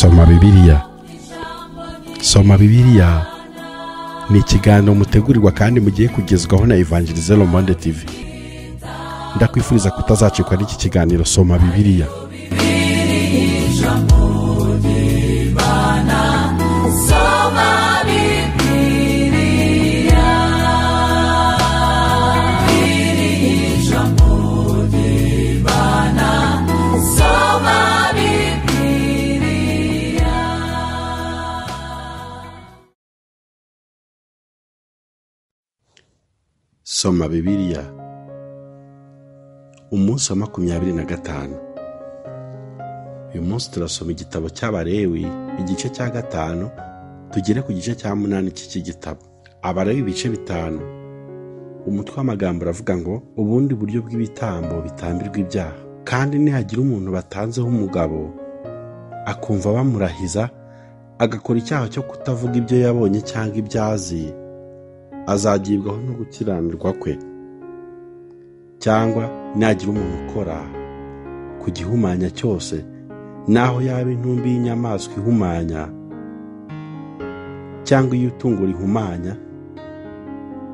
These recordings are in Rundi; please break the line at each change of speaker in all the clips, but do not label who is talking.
Soma Bibiliya. Soma Bibiliya ni ikiganiro mutegurirwa kandi mugiye kugezwaho na Evangelize Le Monde TV. Ndakwifuriza kutazacikwa n'iki kiganiro Soma Bibiliya. Soma Bibiliya. Umunsi wa 25. Uyu munsi turasoma igitabo cy'Abalewi igice cya 5 tugere ku gice cya 8 cy'iki gitabo. Abalewi ibice 5. Umutwe w'amagambo uravuga ngo ubundi buryo bw'ibitambo bitambirwa ibyaha. Kandi nihagira umuntu batanzeho umugabo akumva bamurahiza agakora icyaha cyo kutavuga ibyo yabonye cyangwa ibyo azi, azagibwaho no gukiranirwa kwe. Cyangwa nagira umuntu ukora ku gihumanya cyose, naho yaba intumbi y'inyamaswa ihumanya cyangwa iy'itungo rihumanya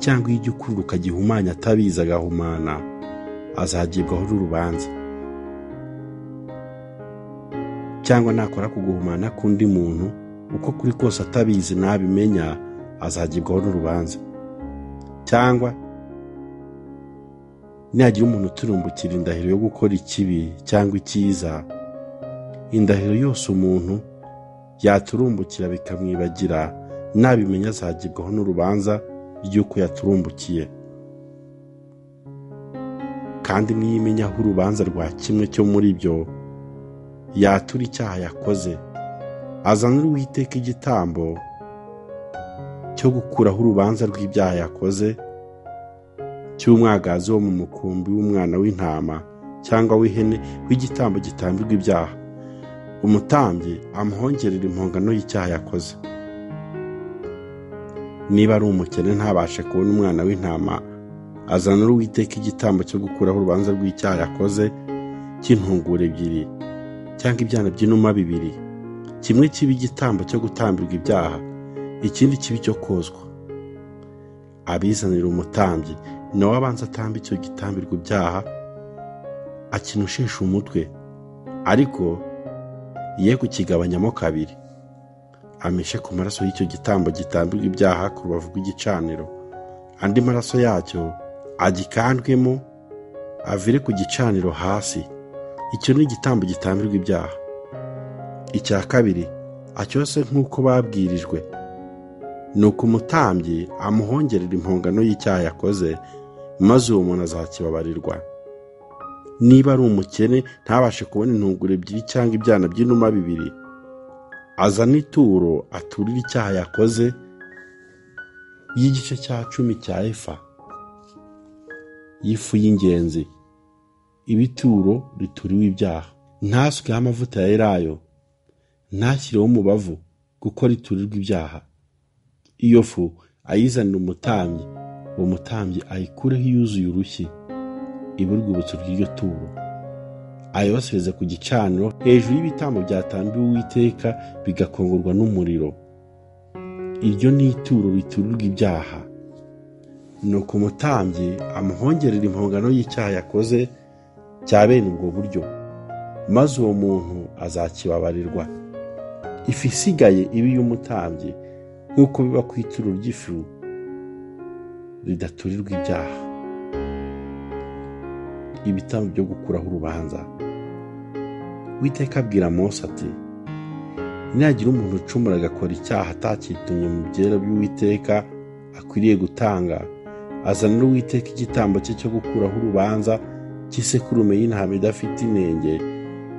cyangwa iy'igikururuka gihumanya atabizi agahumana, azagibwaho n'urubanza. Cyangwa nakora ku guhumana k'undi muntu uko kuri kose atabizi nabimenya, azagibwaho n'urubanza. Cyangwa nihagira umuntu uturumbukira indahiro yo gukora ikibi cyangwa icyiza, indahiro yose umuntu yaturumbukira bikamwibagira, nabimenya azagibwaho n'urubanza ry'uko yaturumbukiye. Kandi niyimenyaho urubanza rwa kimwe cyo muri byo, yatura icyaha yakoze, azanira Uwiteka igitambo cyo gukuraho urubanza rw'ibyaha yakoze, cy'umwagazi wo mu mukumbi w'umwana w'intama cyangwa w'ihene w'igitambo gitambirwa ibyaha. Umutambyi amuhongerera impongano y'icyaha yakoze. Niba ari umukene ntabashe kubona umwana w'intama, azanira Uwiteka igitambo cyo gukuraho urubanza rw'icyaha yakoze cy'intungura 2 cyangwa ibyana by'inuma 2, kimwe kiba igitambo cyo gutambirwa ibyaha, ikindi kibi cyo kozwa. Abizanira umutambyi, nawe abanza atamba icyo gitambirwa ibyaha, akinushesha umutwe, ariko ye kukigabanyamo kabiri, ameshe ku maraso y'icyo gitambo gitambirwa ibyaha ku rubavu rw'igicaniro, andi maraso yacyo agikandwemo avire ku gicaniro hasi. Icyo ni igitambo gitambirwa ibyaha. Icya kabiri acyose nk'uko babwirijwe. Nuko umutambyi amuhongerera impongano y'icyaha yakoze, maze uwo muntu azakibabarirwa. Niba ari umukene ntabashe kubona intungura 2 cyangwa ibyana by'inuma 2, azana ituro aturira icyaha yakoze y'igice cya 10 cya efa y'ifu y'ingenzi, ibituro rituriwe ibyaha. Ntasukeho amavuta ya elayo, ntashyireho umubavu, kuko riturirwa ibyaha. Iyo fu ayizanira umutambyi, uwo mutambyi ayikureho yuzuye urushyi, ibe urwibutso rw'iryo turo, ayosereze ku gicaniro hejuru y'ibitambo byatambiwe Uwiteka bigakongorwa n'umuriro. Iryo ni ituro riturirwa ibyaha. Nuko umutambyi amuhongerera impongano y'icyaha yakoze cya bene ubwo buryo, maze uwo muntu azakibabarirwa. Ifu isigaye ibe iy'umutambyi, nk'uko biba ku ituro ry'ifu ridaturirwa ibyaha. Ibitambo byo gukuraho urubanza. Uwiteka abwira Mose ati: nihagira umuntu ucumura agakora icyaha atakitumye mu byera by'Uwiteka akwiriye gutanga, azanira Uwiteka igitambo cye cyo gukuraho urubanza cy'isekurume y'intama idafite inenge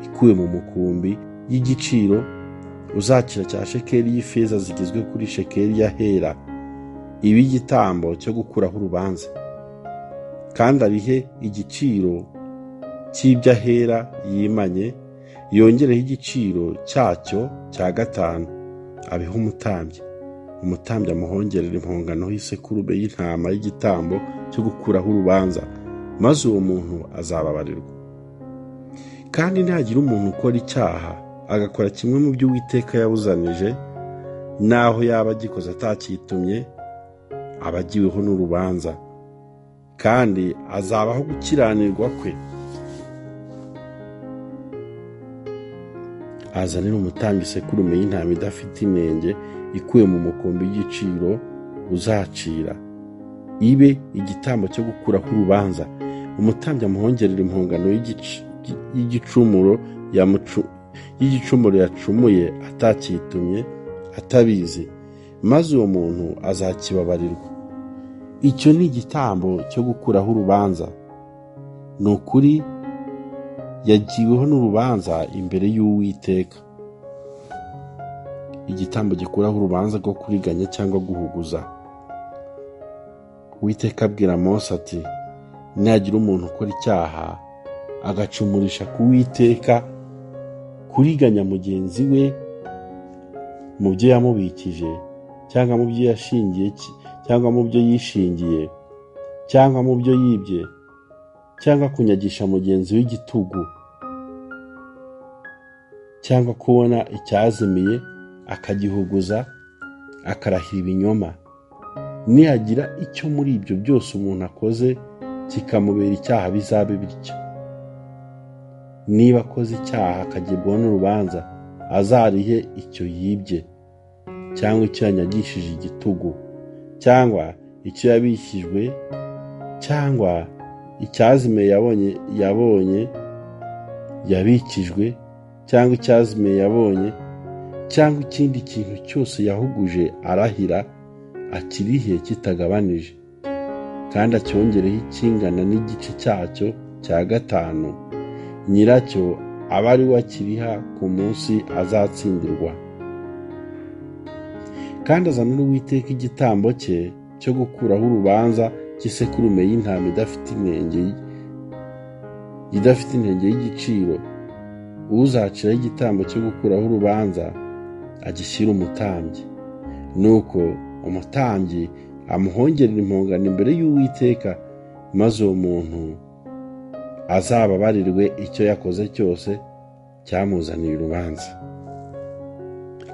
ikuwe mu mukumbi, y'igiciro uzakira cya shekeli y'ifeza zigizwe kuri shekeli y'ahera, ibe igitambo cyo gukuraho urubanza. Kandi arihe igiciro cy'ibyo ahera yimanye, yongereho igiciro cyacyo cya 5, abihe umutambyi. Umutambyi amuhongerera impongano y'isekurume y'intama y'igitambo cyo gukuraho urubanza, maze uwo muntu azababarirwa. Kandi ntihagira umuntu ukora icyaha agakora kimwe mu byo Uwiteka yabuzanije, naho yaba agikoze atakitumye, aba agiweho n'urubanza, kandi azabaho gukiranirwa kwe. Azanira umutambyi isekurume y'intama idafite inenge ikuye mu mukumbi w'igiciro uzacira, ibe igitambo cyo gukuraho urubanza. Umutambyi amuhongerera impongano y'igicumuro yacumuye atakitumye atabizi, maze uwo muntu azakibabarirwa. Icyo ni igitambo cyo gukuraho urubanza. Ni ukuri yagiweho n'urubanza imbere y'Uwiteka. Igitambo gikuraho urubanza rwo kuriganya cyangwa guhuguza. Uwiteka abwira Mose ati: nihagira umuntu ukora icyaha agacumurisha ku Uwiteka kuriganya mugenzi we mu byo yamubikije, cyangwa mu byo yashingiye, cyangwa mu byo yishingiye, cyangwa mu byo yibye, cyangwa kunyagisha mugenzi w'igitugu, cyangwa kubona icyazimiye akagihuguza akarahira ibinyoma, nihagira icyo muri ibyo byose umuntu akoze kikamubera icyaha, bizabe bityo. Niba akoze icyaha akagibwaho n'urubanza, azarihe icyo yibye, cyangwa icyo yanyagishije igitugu, cyangwa icyo yabikijwe, cyangwa icyazimiye yabonye yabikijwe, cyangwa icyazimiye yabonye, cyangwa ikindi kintu cyose yahuguje arahira, akirihe kitagabanije, kandi acyongereho ikingana n'igice cyacyo cya 5, nyiracyo aba ari we akiriha ku munsi azatsindirwa. Kandi azanira Uwiteka igitambo cye cyo gukuraho urubanza cy'isekurume y'intama idafite inenge y'igiciro. Uzaciraho igitambo cyo gukuraho urubanza agishyira umutambyi. Nuko umutambyi amuhongerera impongano imbere y'Uwiteka, maze uwo muntu azababarirwe icyo yakoze cyose cyamuzaniye urubanza.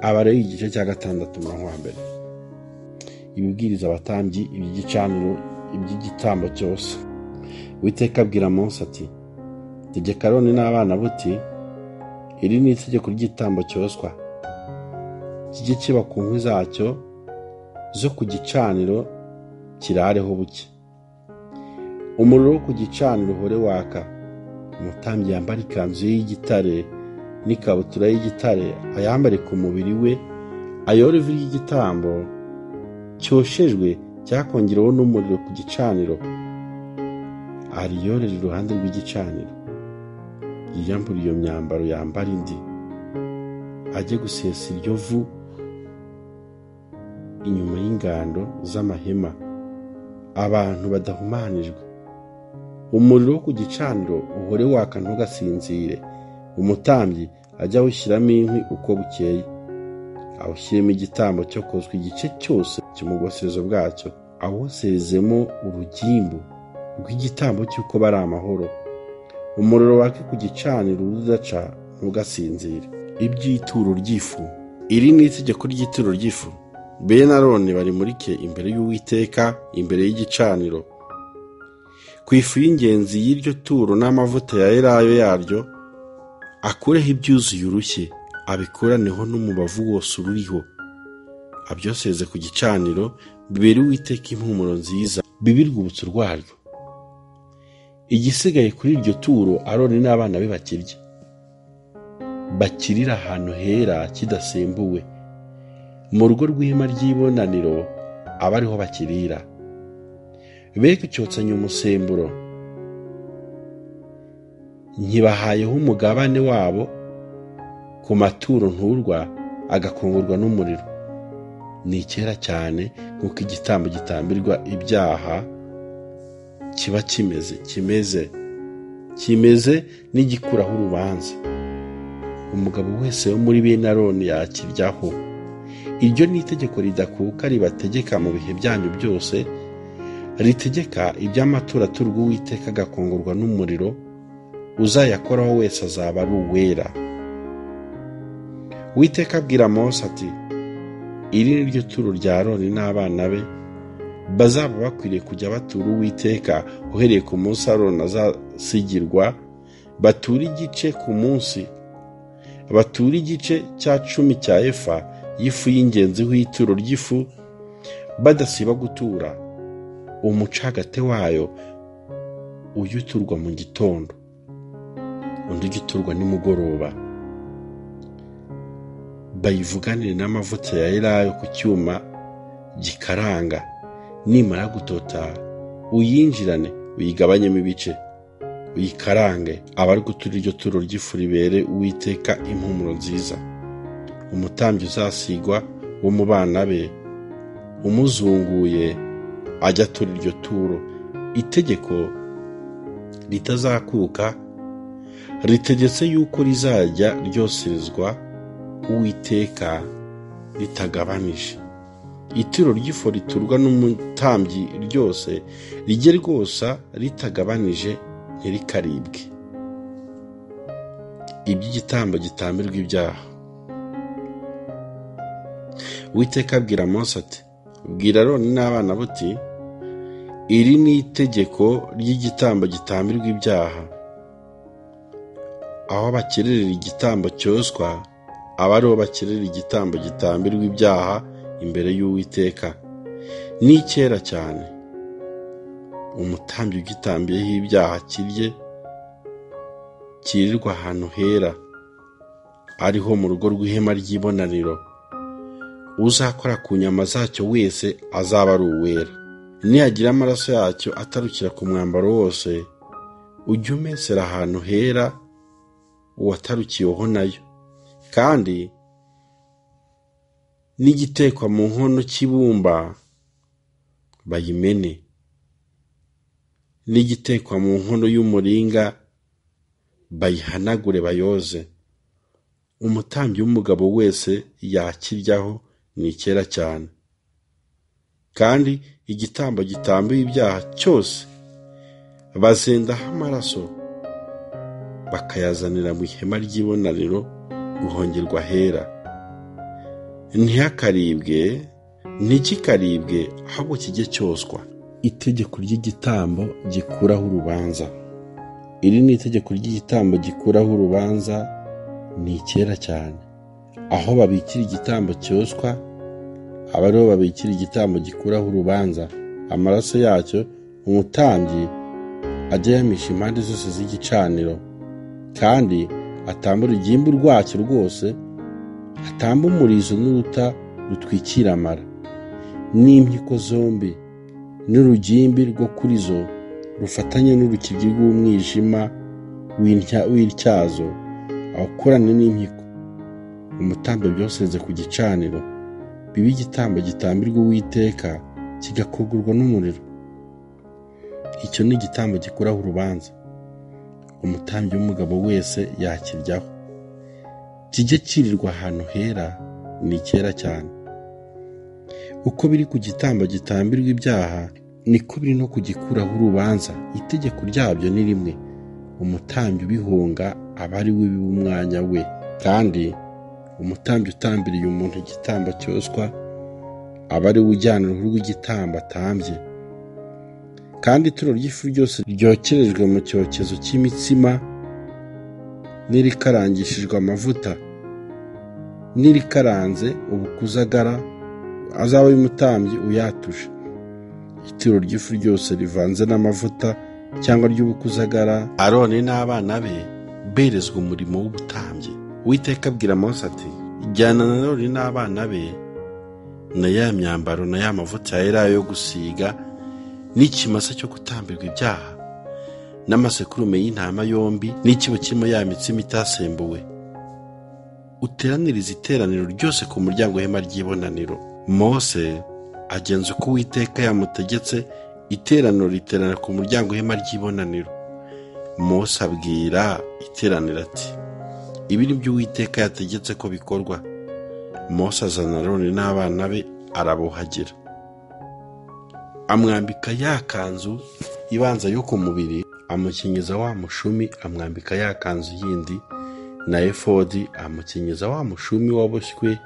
Abalewi igice cya 6 umurongo wa 1. Ibibwiriza abatambyi iby'igicaniro, iby'igitambo cyose. Uwiteka abwira Mose ati: tegeka Aroni n'abana buti, iri ni itegeko ry'igitambo cyoswa, kijye kiba ku nkwi zacyo zo ku gicaniro, kirareho buke. Umuriro wo ku gicaniro uhore waka. Umutambyi yambare ikanzu ye y'igitare n'ikabutura y'igitare, ayambare ku mubiri we, ayore ivu ry'igitambo cyoshejwe cyakongereweho n'umuriro ku gicaniro, ariyorere iruhande rw'igicaniro. Yiyambure iyo myambaro, yambare indi, ajye gusesa iryo vu inyuma y'ingando z'amahema, abantu badahumanijwe. Umuriro wo ku gicaniro uhore waka, ntugasinzire. Umutambyi ajya awushyiramo inkwi uko bukeye, awushyiremo igitambo cyo koswa igice cyose cy'umugoserezo bwacyo, awosezemo urugimbu rw'igitambo cy'uko bari amahoro. Umuriro wake ku gicaniro udaca, ntugasinzire. Iby'ituro ry'ifu. Iri ni itegeko ry'ituro ry'ifu. Bene Aroni barimurike imbere y'Uwiteka, imbere y'igicaniro. Ku ifu y'ingenzi y'iryo turo n'amavuta ya elayo yaryo, akureho ibyuzuye urushyi, abikuraneho n'umubavu wose ururiho, abyoseze ku gicaniro, bibere Uwiteka impumuro nziza, bibe urwibutso rwaryo. Igisigaye kuri iryo turo Aroni n'abana be bakirya, bakirira ahantu hera kidasembuwe, mu rugo rw'ihema ry'ibonaniro aba ariho bakirira. Be kucyotsanya umusemburo, ntibahayeho umugabane wabo ku maturo nturwa agakongorwa n'umuriro. Ni kera cyane nk'uko igitambo gitambirwa ibyaha kiba kimeze n'igikuraho urubanza. Umugabo wese wo muri bene Aroni yakiryaho. Iryo ni itegeko ridakuka ribategeka mu bihe byanyu byose, ritegeka iby'amaturo aturwa Uwiteka agakongorwa n'umuriro. Uzayakoraho wese azaba ari uwera. Uwiteka abwira Mose ati: Iri ni ryo turo rya Aroni n'abana be bazaba bakwiriye kujya batura Uwiteka uhereye ku munsi Aroni azasigirwa, batura igice ku munsi, batura igice cya 10 cya efa y'ifu y'ingenzi w'ituro ry'ifu, badasiba gutura umucagate wayo ujye uturwa mu gitondo, undi ujye uturwa nimugoroba. Bayivuganire n'amavuta ya elayo ku cyuma gikaranga, nimara gutota uyinjirane uyigabanyemo ibice, uyikarange, abari gutura iryo turo ry'ifu ribere Uwiteka impumuro nziza. Umutambyi uzasigwa wo mu bana be umuzunguye ajya atura iryo turo. Itegeko ritazakuka ritegetse yuko rizajya ryoserezwa Uwiteka ritagabanije. Ituro ry'ifu riturwa n'umutambyi ryose rijye rwosa ritagabanije, ntirikaribwe. Iby'igitambo gitambirwa ibyaha. Uwiteka abwira Mose ati: Bwira Aroni n'abana buti: Iri ni itegeko ry'igitambo gitambirwa ibyaha. Aho bakirerera igitambo cyoswa, aba ariho bakirera igitambo gitambirwa ibyaha imbere y'Uwiteka. Ni cyera cyane. Umutambyi ugitambiyeho ibyaha kirye, kirirwa ahantu hera, ariho mu rugo rw'ihema ry'ibonaniro. Uzakora ku nyama zacyo wese azaba ari uwera. Nihagira amaraso yacyo atarukira ku mwambaro wose, ujye umesera ahantu hera uwatarukiweho nayo. Kandi n'igitekwa mu nkono cy'ibumba bayimene, n'igitekwa mu nkono y'umuringa bayihanagure bayoze. Umutambyi w'umugabo wese yakiryaho, ni cyera cyane. Kandi igitambo gitambiwe ibyaha cyose bazendaho amaraso, bakayazanira mu ihema ry'ibonaniro guhongerwa hera. Ntihakaribwe, ntikikaribwe, ahubwo kijye cyoswa. Itegeko ry'igitambo gikuraho urubanza. Iri ni itegeko ry'igitambo gikuraho urubanza, ni icyera cyane. Aho babikira igitambo cyoswa, aba ariho babikira igitambo gikuraho urubanza. Amaraso yacyo umutambyi ajya yamisha impande zose z'igicaniro, kandi atamba urugimbu rwacyo rwose, atamba umurizo n'uruta rutwikira amara, n'impyiko zombi n'urugimbi rwo kuri zo rufatanye n'urukibyi rw'umwijima w'intyazo, awukorane n'impyiko. Umutambyi byoseze ku gicaniro, bibe igitambo gitambirwa Uwiteka, kigakugurwa n'umuriro. Icyo ni igitambo gikuraho urubanza. Umutambyi w'umugabo wese yakiryaho, kijye kirirwa ahantu hera, ni cyera cyane. Uko biri ku gitambo gitambirwa ibyaha, niko biri no kugikuraho urubanza. Itegeko ryabyo ni rimwe. Umutambyi ubihunga aba ari we biba umwanya we. Kandi umutambyi utambiriye umuntu igitambo cyoswa, aba ari we ujyana uruhu rw'igitambo atambye. Kandi ituro ry'ifu ryose ryokerejwe mu cyokezo cy'imitsima, n'irikarangishijwe amavuta, n'irikaranze ubukuzagara, azaba y'umutambyi uyatuje. Ituro ry'ifu ryose rivanze n'amavuta cyangwa ry'ubukuzagara, Aroni n'abana be berezwa umurimo w'ubutambyi. Uwiteka abwira Mose ati: Jyana na Aroni n'abana be na ya myambaro na ya mavuta ya elayo yo gusiga, n'ikimasa cyo gutambirwa ibyaha, n'amasekurume y'intama yombi, n'ikibo kirimo ya mitsima itasembuwe. Uteranirize iteraniro ryose ku muryango w'ihema ry'ibonaniro. Mose agenza uko Uwiteka yamutegetse, iteraniro riterana ku muryango w'ihema ry'ibonaniro. Mose abwira iteraniro ati: Ibi ni byo Uwiteka yategetse ko bikorwa. Mose azana Aroni n'abana be arabuhagira, amwambika ya kanzu ibanza yo ku mubiri, amukenyeza wa mushumi, amwambika ya kanzu yindi na efodi, amukenyeza wa mushumi waboshywe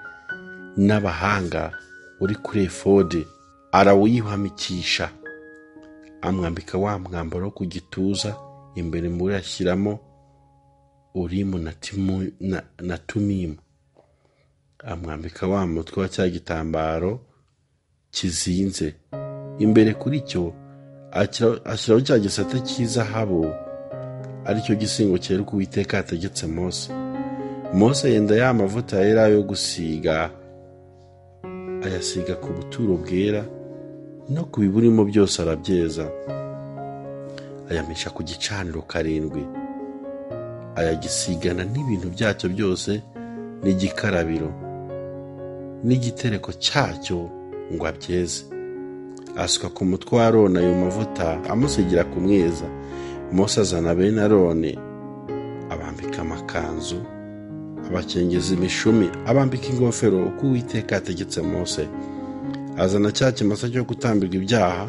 n'abahanga uri kuri efodi, arawuyihamikisha. Amwambika wa mwambaro wo ku gituza, imbere muri ashyiramo Urimu na Tumimu. Amwambika wa mutwe wa cya gitambaro kizinze, imbere kuri cyo ashyiraho cya gisate cy'izahabu, aricyo gisingo cyera uko Uwiteka yategetse Mose. Mose yenda ya mavuta yera yo gusiga, ayasiga ku buturo bwera no ku biburimo byose arabyeza. Ayamisha ku gicaniro 7, ayagisigana n'ibintu byacyo byose, n'igikarabiro n'igitereko cyacyo ngo abyeze. Asuka ku mutwe wa Aroni ayo mavuta, amusigira kumweza. Mose azana bene Aroni, abambika amakanzu, abakengeza imishumi, abambika ingofero, uko Uwiteka yategetse Mose. Azana cya kimasa cyo gutambirwa ibyaha,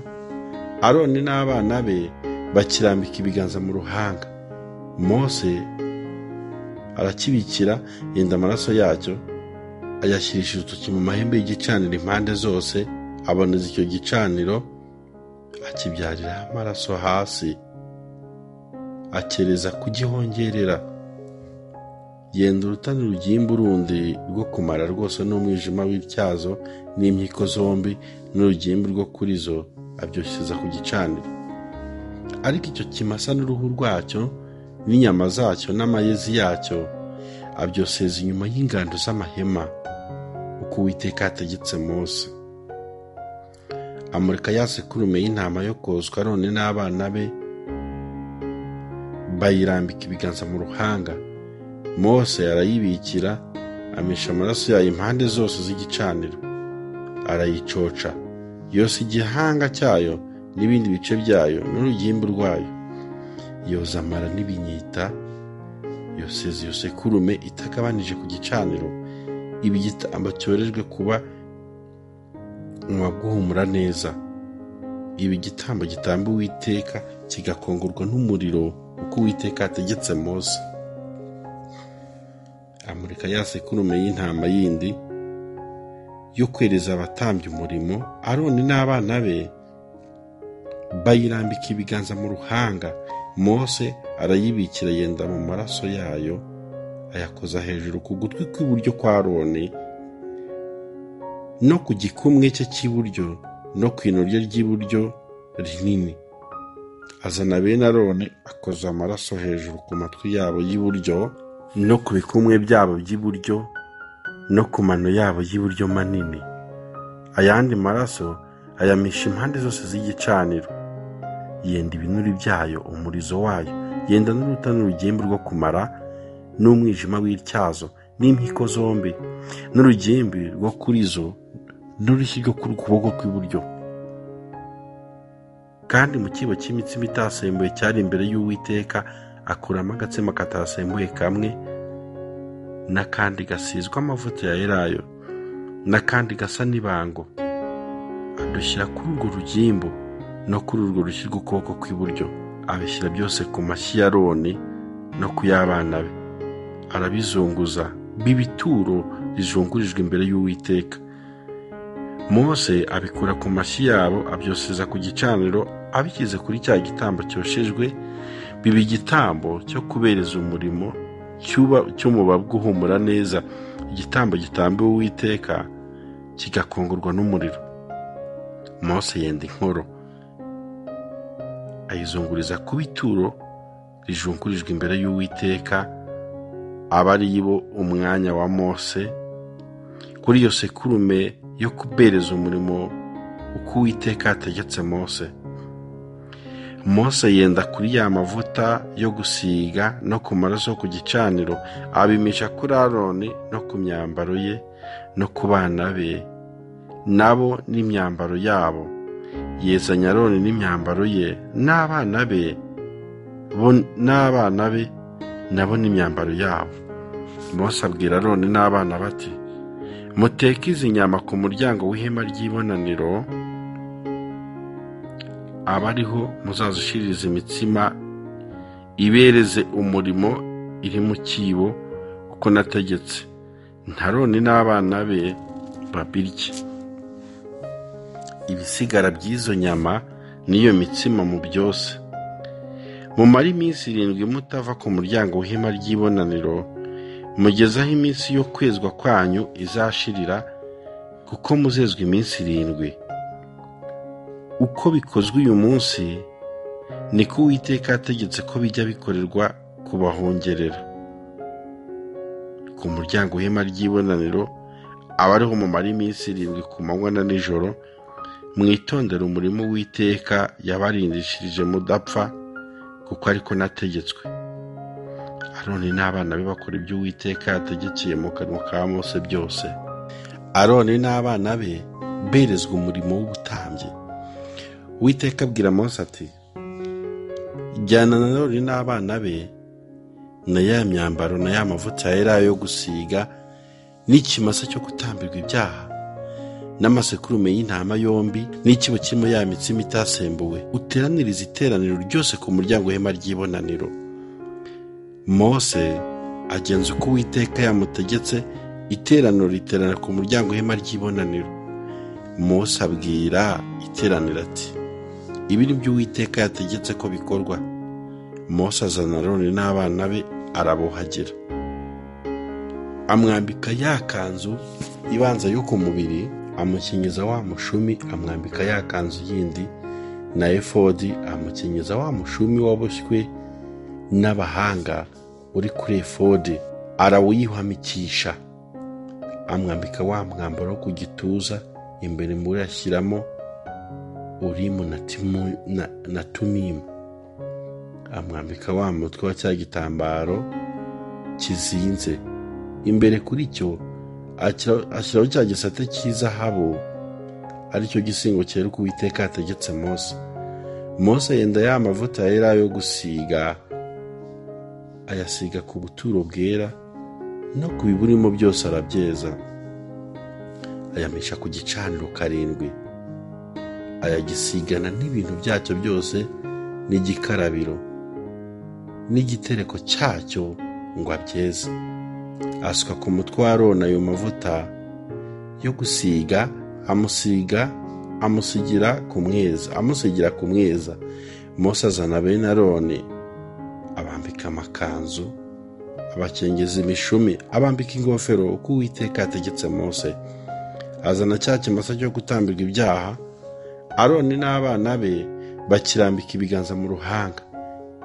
Aroni n'abana be bakirambika ibiganza mu ruhanga. Mose arakibikira, yenda amaraso yacyo, ayashyirisha urutoki mu mahembe y'igicaniro impande zose, aboneza icyo gicaniro, akibyarira amaraso hasi, akereza kugihongerera. Yenda urutani urugimbu rundi rwo kumara rwose n'umwijima w'ityazo n'impyiko zombi n'urugimbu rwo kuri zo, abyoshereza ku gicaniro. Ariko icyo kimasa n'uruhu rwacyo n'inyama zacyo n'amayezi yacyo abyoseza inyuma y'ingando z'amahema, uko Uwiteka yategetse Mose. Amurika ya sekurume y'intama yo kozwa, Aroni n'abana be bayirambika ibiganza mu ruhanga. Mose arayibikira, amisha amaraso yayo impande zose z'igicaniro, arayicoca yose igihanga cyayo n'ibindi bice byayo n'urugimbu rwayo. Yoza amara n'ibinyita, yoseza iyo sekurume itagabanije ku gicaniro, iba igitambo cyorejwe kuba guhumura neza, iba igitambo gitamba Uwiteka kigakongorwa n'umuriro, uko Uwiteka yategetse Mose. Amurika ya sekurume y'intama yindi yo kwereza abatambyi umurimo, Aroni n'abana be bayirambika ibiganza mu ruhanga. Mose arayibikira, yenda mu maraso yayo, ayakoza hejuru ku gutwi kw'iburyo kwa Aroni no ku gikumwe cye cy'iburyo no ku ino rye ry'iburyo rinini. Azana bene Aroni, akoza amaraso hejuru ku matwi yabo y'iburyo no ku bikumwe byabo by'iburyo no ku mano yabo y'iburyo manini. Ayandi maraso ayamisha impande zose z'igicaniro. Yenda ibinuri byayo, umurizo wayo, yenda n'urutani urugimbu rwo kumara n'umwijima w'ityazo n'impyiko zombi n'urugimbi rwo kuri zo n'urushyi rwo ku kuboko kw'iburyo. Kandi mu kibo cy'imitsima itasembuye cyari imbere y'Uwiteka, akuramo agatsima katasembuye kamwe, n'akandi gasizwe amavuta ya elayo, n'akandi gasa n'ibango, adushyira kuri urwo rugimbu no kuri urwo rushyi rw'ukuboko kw'iburyo. Abishyira byose ku mashyi ya Aroni no ku y'abana be, arabizunguza b'ibituro rizungurijwe imbere y'Uwiteka. Mose abikura ku mashyi yabo, abyoseza ku gicaniro, abishyize kuri cya gitambo cyoshejwe, biba igitambo cyo kubereza umurimo cy'umubabwa uhumura neza, igitambo gitambiwe Uwiteka kigakongorwa n'umuriro. Mose yenda inkoro, ayizunguriza ku bituro rijungurijwe imbere y'Uwiteka, aba ari bo umwanya wa Mose kuri iyo sekurume yo kubereza umurimo uko Uwiteka yategetse Mose. Mose yenda kuri ya mavuta yo gusiga no ku maraso ku gicaniro, abimisha kuri Aroni no ku myambaro ye no ku bana be nabo n'imyambaro yabo. Yezanya Aroni n'imyambaro ye n'abana be bo n'abana be nabo n'imyambaro yabo. Mose abwira Aroni n'abana bati: muteke izi nyama ku muryango w'ihema ry'ibonaniro, abariho muzazishiririza imitsima ibereze umurimo iri mu kibo, uko nategetse. Aroni n'abana be babirye. Ibisigara by'izo nyama n'iyo mitsima mu byose. Mumare iminsi 7 mutava ku muryango w'ihema ry'ibonaniro, mugeze aho iminsi yo kwezwa kwanyu izashirira, kuko muzezwa iminsi 7. Uko bikozwe uyu munsi niko Uwiteka yategetse ko bijya bikorerwa kubahongerera. Ku muryango w'ihema ry'ibonaniro abariho mumara iminsi 7 ku manywa na nijoro, mwitondere umurimo Uwiteka yabarindishirije mudapfa, kuko ariko nategetswe. Aroni n'abana be bakora ibyo Uwiteka yategekeye mu kanwa ka Mose byose. Aroni n'abana be berezwa umurimo w'ubutambyi. Uwiteka abwira Mose ati: jyana na Aroni n'abana be na ya myambaro na ya mavuta ya elayo yo gusiga n'ikimasa cyo gutambirwa ibyaha n'amasekurume y'intama yombi n'ikibo kirimo ya mitsima itasembuwe, uteranirize iteraniro ryose ku muryango w'ihema ry'ibonaniro. Mose agenza uko Uwiteka yamutegetse, iteraniro riterana ku muryango w'ihema ry'ibonaniro. Mose abwira iteraniro ati: ibi ni byo Uwiteka yategetse ko bikorwa. Mose azana Aroni n'abana be arabuhagira, amwambika ya kanzu ibanza yo ku mubiri, amukenyeza wa mushumi, amwambika ya kanzu yindi na efodi, amukenyeza wa mushumi waboshywe n'abahanga uri kuri efodi, arawuyihamikisha, amwambika wa mwambaro ku gituza, imbere muri ashyiramo Urimu na Tumimu, amwambika wa mutwe wa cya gitambaro kizinze, imbere kuri cyo ashyiraho cya gisate cy'izahabu, aricyo gisingo cyera uko Uwiteka yategetse Mose. Mose yenda ya mavuta yera yo gusiga, ayasiga ku buturo bwera no ku biburimo byose arabyeza, ayamisha ku gicaniro 7, ayagisigana n'ibintu byacyo byose n'igikarabiro n'igitereko cyacyo ngo abyeze. Asuka ku mutwe wa Aroni ayo mavuta yo gusiga, amusigira ku mweza. Mose azana bene Aroni, abambika amakanzu, abakengeza imishumi, abambika ingofero, uko Uwiteka yategetse Mose. Azana cya kimasa cyo gutambirwa ibyaha, Aroni n'abana be bakirambika ibiganza mu ruhanga.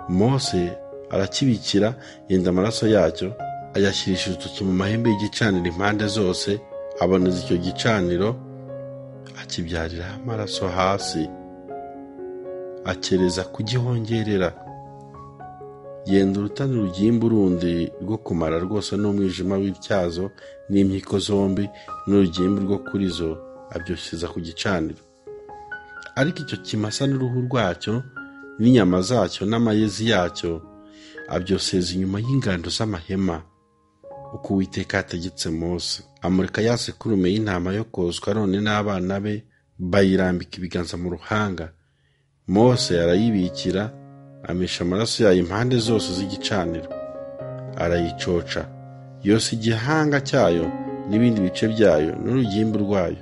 Mose arakibikira, yenda amaraso yacyo ayashyirisha urutoki mu mahembe y'igicaniro impande zose, aboneza icyo gicaniro, akibyariraho amaraso hasi, akereza kugihongerera. Yenda urutani urugimbu rundi rwo kumara rwose n'umwijima w'ityazo n'impyiko zombi n'urugimbu rwo kuri zo, abyoshereza ku gicaniro. Ariko icyo kimasa n'uruhu rwacyo n'inyama zacyo n'amayezi yacyo abyoseza inyuma y'ingando z'amahema, uko Uwiteka yategetse Mose. Amurika ya sekurume y'intama yo kozwa, Aroni n'abana be bayirambika ibiganza mu ruhanga. Mose arayibikira, amisha amaraso yayo impande zose z'igicaniro, arayicoca yose igihanga cyayo n'ibindi bice byayo n'urugimbu rwayo,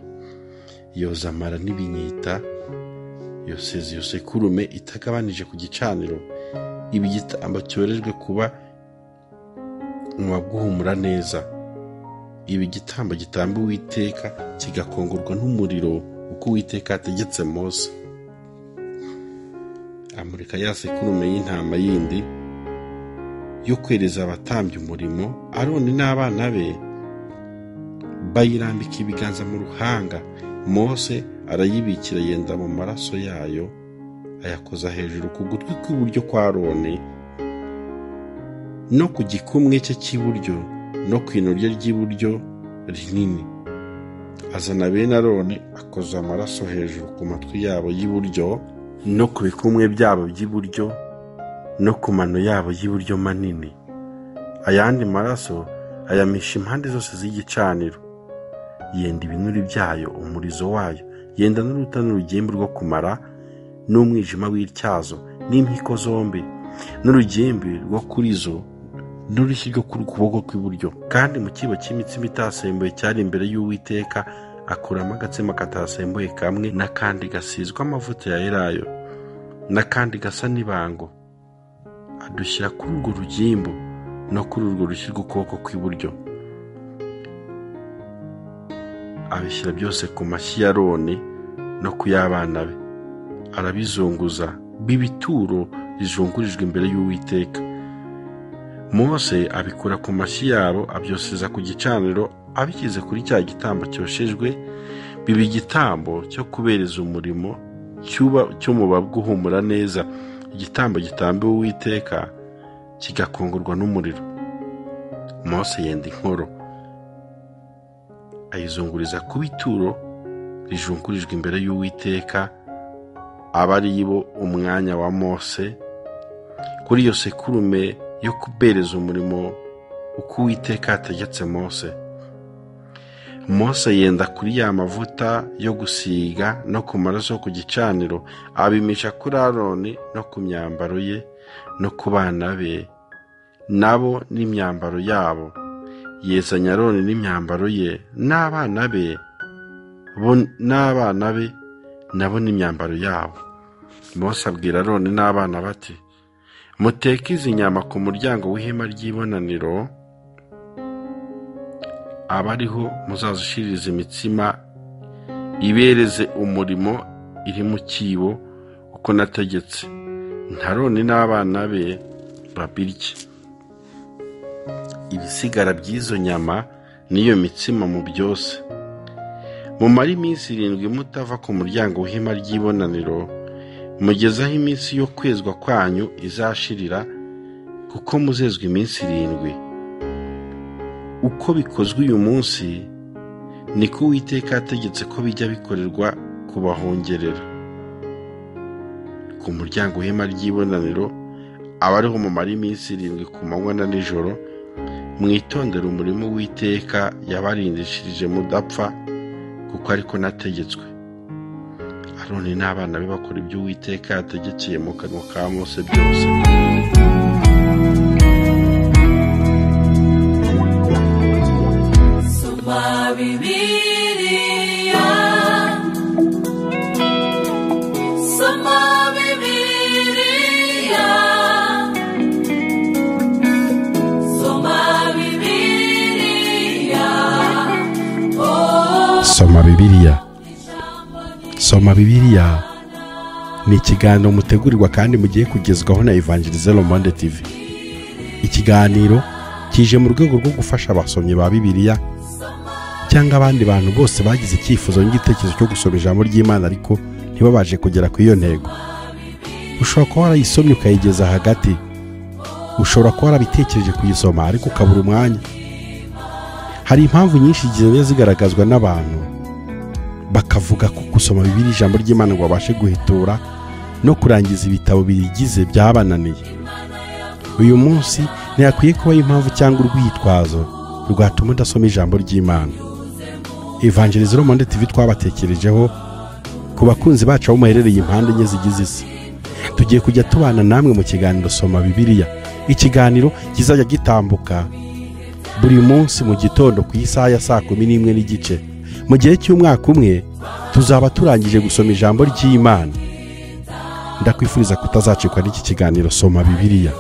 yoza amara n'ibinyita, yoseza iyo sekurume itagabanije ku gicaniro, iba igitambo cyorejwe kuba guhumura neza, iba igitambo gitamba Uwiteka kigakongorwa n'umuriro, uko Uwiteka yategetse Mose. Amurika ya sekurume y'intama yindi yo kwereza abatambyi umurimo, Aroni n'abana be bayirambika ibiganza mu ruhanga. Mose arayibikira, yenda mu maraso yayo ayakoza hejuru ku gutwi kw'iburyo kwa Aroni no ku gikumwe cye cy'iburyo no ku ino rye ry'iburyo rinini. Azana bene Aroni, akoza amaraso hejuru ku matwi yabo y'iburyo no ku bikumwe byabo by'iburyo no ku mano yabo y'iburyo manini. Ayandi maraso ayamisha impande zose z'igicaniro, yenda ibinure byayo, umurizo wayo, yenda n'urutani urugimbu rwo kumara n'umwijima w'ityazo n'impyiko zombi n'urugimbi rwo kuri zo n'urushyi rwo ku kuboko kw'iburyo. Kandi mu kibo cy'imitsima itasembuye cyari imbere y'Uwiteka akuramo agatsima katasembuye kamwe, n'akandi gasizwe amavuta ya elayo, n'akandi gasa n'ibango, adushyira kuri urwo rugimbu no kuri urwo rushyi rw'ukuboko kw'iburyo. Abishyira byose ku mashyi ya Aroni no ku y'abana be, arabizunguza b'ibituro rizungurijwe imbere y'Uwiteka. Mose abikura ku mashyi yabo, abyoseza ku gicaniro, abishyize kuri cya gitambo cyoshejwe, biba igitambo cyo kubereza umurimo cy'umubabwa uhumura neza, igitambo gitambiwe Uwiteka kigakongorwa n'umuriro. Mose yenda inkoro ayizunguriza ku bituro rijungurijwe imbere y'Uwiteka, aba ari bo umwanya wa Mose kuri iyo sekurume yo kubereza umurimo uko Uwiteka yategetse Mose. Mose yenda kuri ya mavuta yo gusiga no ku maraso ku gicaniro, abimisha kuri Aroni no ku myambaro ye no ku bana be nabo n'imyambaro yabo. Yezanya Aroni n'imyambaro ye n'abana be n'abana be nabo n'imyambaro yabo. Mose abwira Aroni n'abana bati: muteke izi nyama ku muryango w'ihema ry'ibonaniro, abariho muzazishiririza imitsima ibereze umurimo iri mu kibo uko nategetse, Aroni n'abana be babirye. Ibisigara by'izo nyama n'iyo mitsima mu byose. Mumare iminsi 7 mutava ku muryango w'ihema ry'ibonaniro, mugezaho iminsi yo kwezwa kwanyu izashirira, kuko muzezwa iminsi 7. Uko bikozwe uyu munsi niko Uwiteka yategetse ko bijya bikorerwa kubahongerera. Ku muryango w'ihema ry'ibonaniro abariho mumara iminsi 7 ku manywa na nijoro, mwitondere umurimo Uwiteka yabarindishirije mudapfa, kuko ariko nategetswe. Aroni n'abana be bakora ibyo Uwiteka yategekeye mu kanwa ka Mose byose.
Soma Bibiliya, soma Bibiliya, soma Bibiliya, oh.
Soma Bibiliya. Soma Bibiliya ni ikiganiro mutegurirwa kandi mugiye kugezwaho na Evangelise Le Monde TV. Ikiganiro kije mu rwego rwo gufasha abasomyi ba Bibiliya cyangwa abandi bantu bose bagize icyifuzo n'igitekerezo cyo gusoma ijambo ry'Imana ariko ntibabashe kugera ku iyo ntego. Ushobora kuba warayisomye ukayigeza hagati, ushobora kuba warabitekereje kuyisoma ariko ukabura umwanya. Hari impamvu nyinshi zigenda zigaragazwa n'abantu bakavuga ko gusoma Bibiliya ijambo ry'Imana ngo babashe guhitura no kurangiza ibitabo biyigize byabananiye. Uyu munsi ntiyakwiye kuba impamvu cyangwa urwitwazo rwatuma udasoma ijambo ry'Imana. Evangelise Le Monde TV twabatekerejeho ku bakunzi bacu aho muherereye impande enye zigize isi. Tugiye kujya tubana namwe mu kiganiro Soma Bibiliya, ikiganiro kizajya gitambuka buri munsi mu gitondo ku isaha ya 11:30. Mu gihe cy'umwaka umwe tuzaba turangije gusoma ijambo ry'Imana. Ndakwifuriza kutazacikwa n'iki kiganiro Soma Bibiliya.